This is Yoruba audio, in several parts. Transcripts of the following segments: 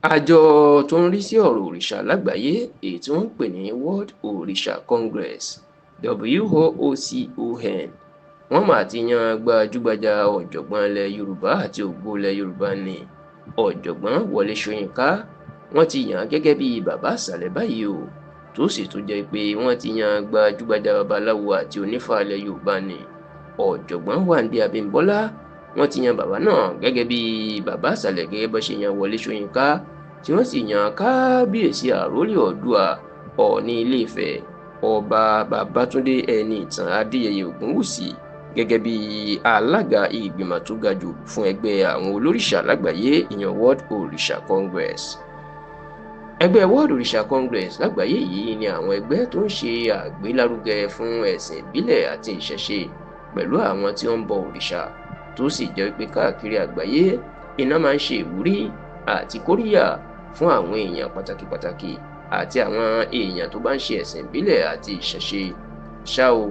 Àjọ tó ń rí sí ọ̀rọ̀ òrìṣà lágbàáyé, èyí tí wọ́n ń pè ní World Òrìṣà Congress, WOOCON, wọ́n mà ti yan gbajúgbajà ọ̀jọ̀gbọ́n ilẹ̀ Yorùbá àti ògo ilẹ̀ Yorùbá ní Ọ̀jọ̀gbọ́n Wọlé Ṣóyínká. Wọ́n ti yàn án gẹ́gẹ́ bí bàbá ìsàlẹ̀ báyìí o, tó sì tún jẹ́ pé wọ́n ti yan gbajúgbajà babaláwo àti onífá ilẹ̀ Yorùbá ní Ọ̀jọ̀gbọ́n Wándé Abímbọ́lá. Wọ́n ti yan bàbá náà gẹ́gẹ́ bí bàbá ìsàlẹ̀, gẹ́gẹ́ bó ṣe yan Wọlé Ṣóyínká, tí wọ́n sì yan kábíyèsí àrólé Oòduà, Ọọ̀ni Ilé-Ifẹ̀, Ọba Babátúndé Ẹniìtàn Adéyẹyè Ògúnwùsì, gẹ́gẹ́ bí alága ìgbìmọ̀ tó ga jù fún ẹgbẹ́ àwọn olórìṣà lágbàáyé, ìyẹn World Òrìṣà Congress. Ẹgbẹ́ World Òrìṣà Congress lágbàáyé yìí ni àwọn ẹgbẹ́ tó ń ṣe àgbélárugẹ fún ẹ̀sìn ìbílẹ̀ àti ìṣẹ̀ṣe pẹ̀lú àwọn tí ó ń bọ òrìṣà, tó sì jẹ́ pé káàkiri àgbáyé iná máa ń ṣe ìwúrí àti kóríyá fún àwọn èèyàn pàtàkì pàtàkì àti àwọn èèyàn tó bá ń ṣe ẹ̀sìn ìbílẹ̀ àti ìṣẹ̀ṣe. Ṣá o,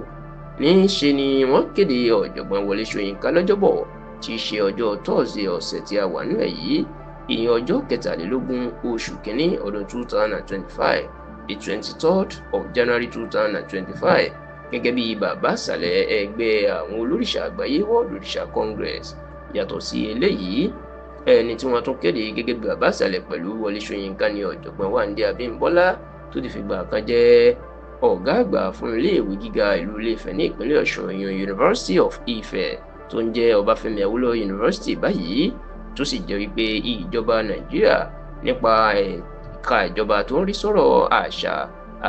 ní í ṣe ni wọ́n kéde Ọ̀jọ̀gbọ́n Wọlé Ṣóyínká lọ́jọ́bọ̀, tí í ṣe ọjọ́ Tọ́sídẹ̀ẹ́ ọ̀sẹ̀ tí a wà nínú ẹ̀ yìí, ìyẹn ọjọ́ 23 oṣù kínní ọdún 2025, the 23rd of January 2025, gẹ́gẹ́ bí bàbá ìsàlẹ̀ ẹgbẹ́ àwọn olórìṣà àgbáyé, World Òrìṣà Congress. Yàtọ̀ sí eléyìí, ẹni tí wọ́n tún kéde gẹ́gẹ́ bí bàbá ìsàlẹ̀ pẹ̀lú Wọlé Ṣóyínká ní Ọ̀jọ̀gbọ́n Wándé Abímbọ́lá, tó ti fìgbà kan jẹ́ ọ̀gá àgbà fún iléèwé gíga ìlú Ilé-Ifẹ̀ ní ìpínlẹ̀ Ọ̀ṣun, ìyẹn University of Ife, tó ń jẹ́ Ọbáfẹ́mi Awólọ́wọ̀ University báyìí, tó sì jẹ́ wípé ìjọba Nàìjíríà, nípa ẹ̀ka ìjọba tó ń rí sọ̀rọ̀ àṣà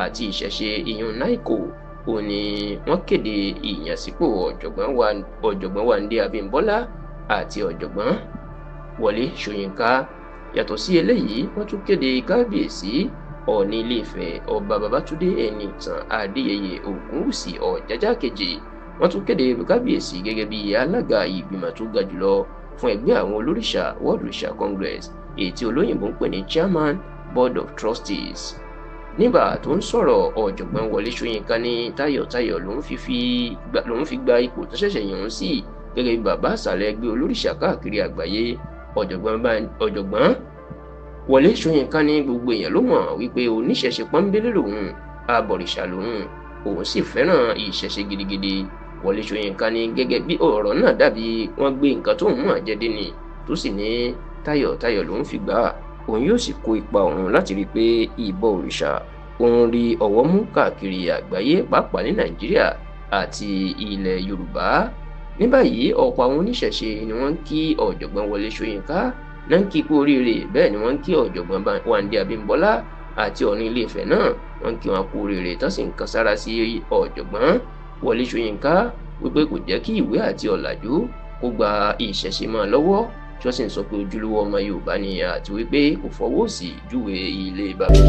àti ìṣẹ̀ṣe, ìyẹn NAICO, ò ní wọ́n kéde ìyànsípò Ọ̀jọ̀gbọ́n Wándé Abímbọ́lá àti Ọ̀jọ̀gbọ́n Wọlé Ṣóyínká. Yàtọ̀ sí eléyìí, wọ́n tún kéde kábíyèsí Ọọ̀ni Ilé-Ifẹ̀, Ọba Babátúndé Ẹniìtàn Adéyẹyè Ògúnwùsì Ọ̀jájá kejì. Wọ́n tún kéde kábíyèsí gẹ́gẹ́ bí alága ìgbìmọ̀ tó ga jùlọ fún ẹgbẹ́ àwọn olórìṣà, World Òrìṣà Congress, èyí tí olóyìnbó ń pè ní Chairman, Board of Trustees. Nígbà tó ń sọ̀rọ̀, Ọ̀jọ̀gbọ́n Wọlé Ṣóyínká ní tayọ̀tayọ̀ lòún fi gba ipò tó ṣẹ̀ṣẹ̀ yàn án sí gẹ́gẹ́ bí bàbá ìsàlẹ̀ ẹgbẹ́ olórìṣà káàkiri àgbáyé. Ọ̀jọ̀gbọ́n Wọlé Ṣóyínká ní gbogbo èèyàn ló mọ̀ wípé oníṣẹ̀ṣe pọ́nbélé lòun, abọ̀rìṣà lòun, òun sì fẹ́ràn ìṣẹ̀ṣe gidigidi. Wọlé Ṣóyínká ní gẹ́gẹ́ bí ọ̀rọ̀ náà dàbí wọ́n gbé nǹkan tóun mọ̀ jẹ́ dé ni, tó sì ní tayọ̀tayọ̀ lòun fi gbà á, òun yóò sì kó ipa òun láti rí i pé ìbọ òrìṣà òun rí ọwọ́ mú káàkiri àgbáyé, pàápàá ní Nàìjíríà àti ilẹ̀ Yorùbá. Ní báyìí, ọ̀pọ̀ àwọn oníṣẹ̀ṣe ni wọ́n ń kí Ọ̀jọ̀gbọ́n Wọlé Ṣóyínká náà ń kí kú oríire. Bẹ́ẹ̀ ni wọ́n ń kí Ọ̀jọ̀gbọ́n Wándé Abímbọ́lá àti Ọọ̀ni Ilé-Ifẹ̀ náà, wọ́n ń kí wọn kú oríire, tán sì ń kan sára sí Ọ̀jọ̀gbọ́n Wọlé Ṣóyínká wípé kò jẹ́ kí ìwé àti ọ̀làjú kó gba ìṣẹ̀ṣe mọ́ lọ́wọ́, tí wọ́n sì ń sọ pé ojúlówó ọmọ Yorùbá ni àti wípé kò fọwọ́ sí júwe ilé bàbá.